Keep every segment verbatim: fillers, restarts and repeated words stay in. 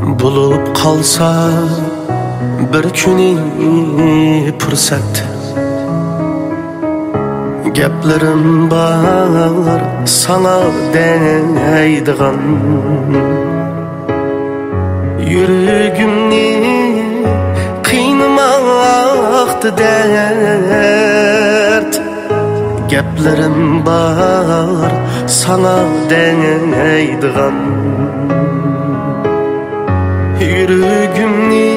بولۇپ قالسا بىر كۈنى پۇرسەت، گەپلىرىم بار ساڭا دەيدىغان. يۈرىكىمنى قىينىماقتا دەرد، گەپلىرىم بار ساڭا دەيدىغان. يۈرىكىمنى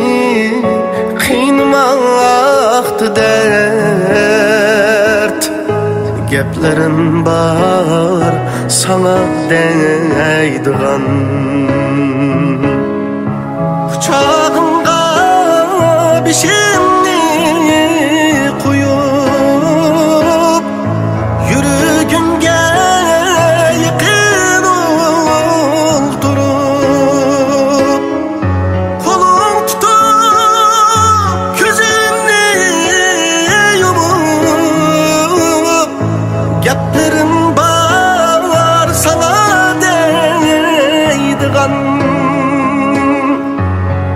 قىينىماقتا دەرد، گەپلىرىم بار ساڭا دەيدىغان. قۇچاغىڭغا بېشىمنى قويۇپ، يۈرىكىمگە يېقىن ئولتۇرۇپ، قولۇڭ تۇتۇپ، كۆزۈمنى يۇمۇپ، گەپلىرىم بار ساڭا دەيدىغان.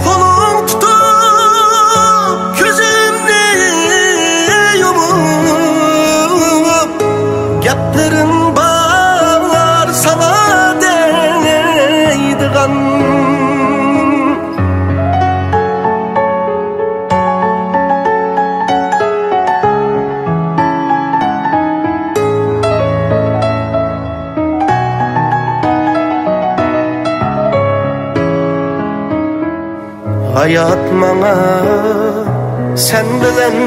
قولۇڭ تۇتۇپ، كۆزۈمنى يۇمۇپ، گەپلىرىم بار ساڭا دەيدىغان. ھايات ماڭا سەن بىلەن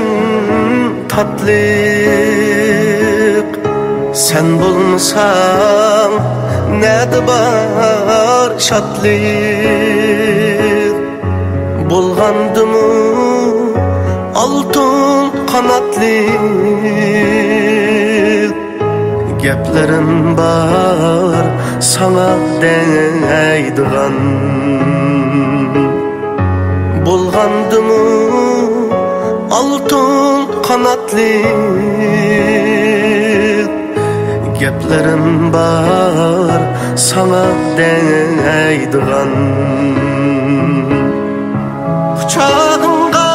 تاتلىق، سەن بولمىساڭ نەدە بار شادلىق؟ بولغاندىمۇ ئالتۇن قاناتلىق، گەپلىرىم بار ساڭا دەيدىغان. بولغاندىمۇ ئالتۇن قاناتلىق، گەپلىرىم بار ساڭا دەيدىغان. قۇچاغىڭغا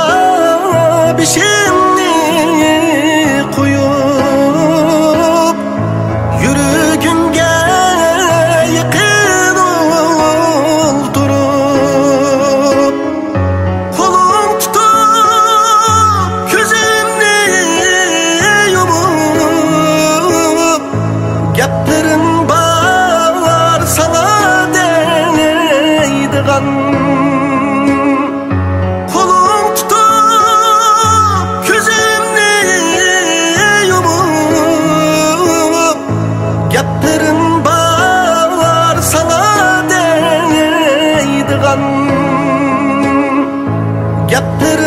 بېشىمنى قويۇپ، يۈرىكىمگە يېقىن ئولتۇرۇپ، قولۇڭ تۇتۇپ، كۆزۈمنى يۇمۇپ، گەپلىرىم بار ساڭا دەيدىغان. قولۇڭ تۇتۇپ، كۆزۈمنى يۇمۇپ، گەپلىرىم بار ساڭا دەيدىغان. گەپلىرىم